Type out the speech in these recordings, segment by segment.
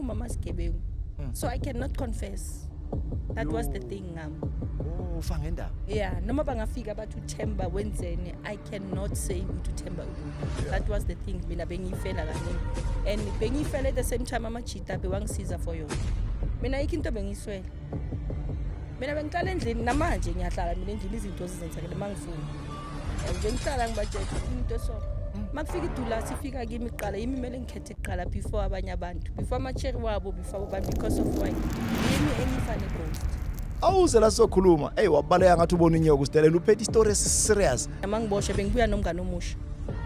Bengumama sigebengu, so I cannot confess. That was the Yo. thing ngami. Oh, ufa ngendaba. Yeah, noma bangafika bathi uThemba wenzeni, I cannot say ukuthi uThemba ukuphi. That was the thing mina bengiyifela kaningi, and bengiyifela at the same time amajita bewangisiza for yona. Mina ayikho into bengiyiswela. Mina bengihlala endlini, namanje ngiyahlala mina endlini, izinto zizenzakele uma ngifuna. Bengihlala ngibajethe, ufuna into so uma kufika idula sifika kimi kuqala, yimi kumele ngikhethe kuqala before abanye abantu, before ama-cherry wabo, before abantu, because of why? Yimi engifa ne-ghost. Awuze la sizokhuluma. Ey, wabaleka ngathi ubona inyoka uStella, uphethe istory esiserious. Nama ngiboshe bengibuya nomngane omusha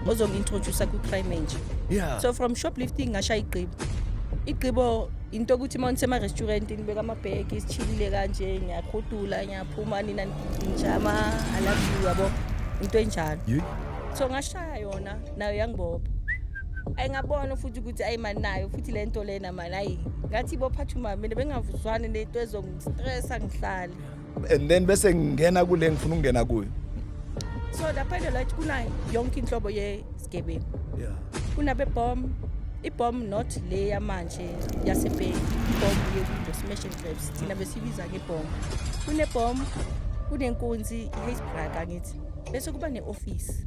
ozongi-introduce kwi-crime entsha. So from shoplifting ngashaya igqibo. Igqibo into yokuthi uma nisema-restaurant nibeka amabhegi, sishilile kanje, ngiyahudula, ngiyaphuma, nina njama, I love you, yabo, into enjalo. So ngashaya yona, nayo yangibopha. Ayi, ngabona futhi ukuthi ayi mani, nayo futhi le nto lena mani, ayi ngathi ibophathuma mina bengavuzwani nento ezongistressa ngihlale. And then bese ngingena kule ngifuna ukungena kuyo. So lapha eDelight kunayo yonke inhlobo yesigebengu. Kunabe-bomb, i-bomb not le yamanje yasebhenki, i-bomb ye-window smash and grabs, thina besiyibiza nge-bomb. Kune-bomb, kunenkunzi, i-hacebrak angithi, bese kuba ne-office.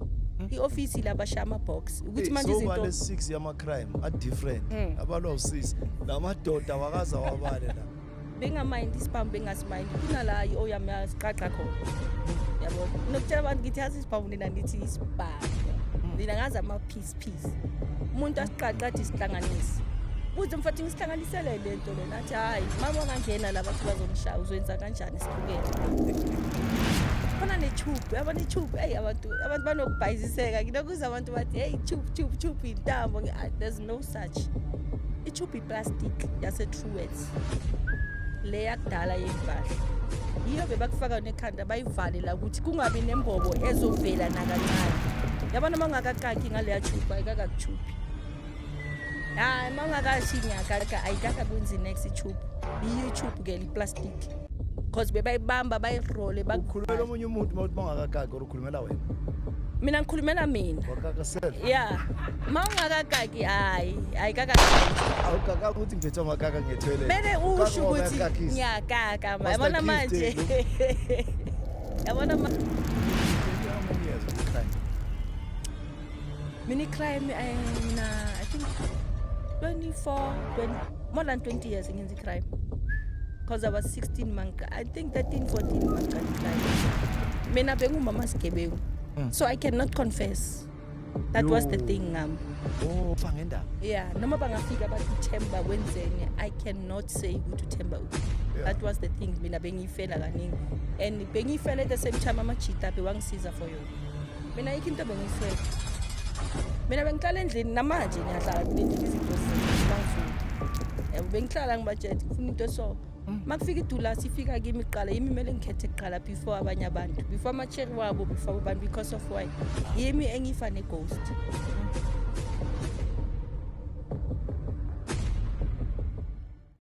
I-office la bashaya ama-box ukuthi manje So izinto bale 6 yama crime a different. Abalwa usisi lamadoda wakaza wabale la. Bengamayindi isibhamu, bengasimindi, kunala i-oyam yasiqaqa khona, yabo. Nokutshela abantu ngithi yazi isibhamu, nina nithi isibhamu, nina ngazi ama-piece piece. Umuntu asiqaqa athi sihlanganise, buze mfathi ngisihlanganisele le nto lena, athi hhayi mama, wangangena la bathi bazongishaya, uzoyenza kanjani? Sihlukene khona ne-tube, yabona i-tube. Eyi, abantu banokubhayiziseka. Nginokuza abantu bathi, "Hey, tube, tube, tube intambo." Ah, there's no such. I-tube iplastic yase-Truworths le yakudala yempahla, yiyo bebakufaka nekhanda, bayivale la ukuthi kungabi nembobo ezovela nakancane, yabona. Uma ungakakaki ngaleya tube, ayikakakuchuphi. Hayi, uma ungakashi ngiyakaka, ayikakakwenzi next. I-tube yiyo i-tube ke, iplastic, because bebayibamba bayirole. Ukhulumela omunye umuntu mawuthi bangakakaki or ukhulumela wena? Mina ngikhulumela mina. Wakaka self. Ya, ma ungakakaki, hayi, ayikakakaki. Awukaka ukuthi ngiphethe amakaka ngethwele. Bele usho ukuthi ngiyakaka ma, yabona manje, yabona ma. How many years of crime? Mina i-crime, mina I think 24, 20, more than 20 years ngenza i-crime, because I was 16 manka, I think 13, 14 mangiqala i-crime. Mina bengumama sigebengu, so I cannot confess. That was the Yo. thing ngami. Oh, ufa ngendaba. Yeah, noma bangafika bathi uThemba wenzeni, I cannot say ukuthi uThemba ukuphi. That was the thing mina bengiyifela kaningi, and bengiyifela at the same time amajita bewangisiza for yona. Mina ayikho into bengiyiswela. Mina bengihlala endlini, namanje ngiyahlala mina endlini, izinto zizenzakele uma ngifuna, yabo. Bengihlala ngibajethe, ngifuna into so uma kufika idula sifika kimi kuqala, yimi kumele ngikhethe kuqala before abanye abantu, before ama-cherry wabo, before abantu, because of why? Yimi engifa ne-ghost.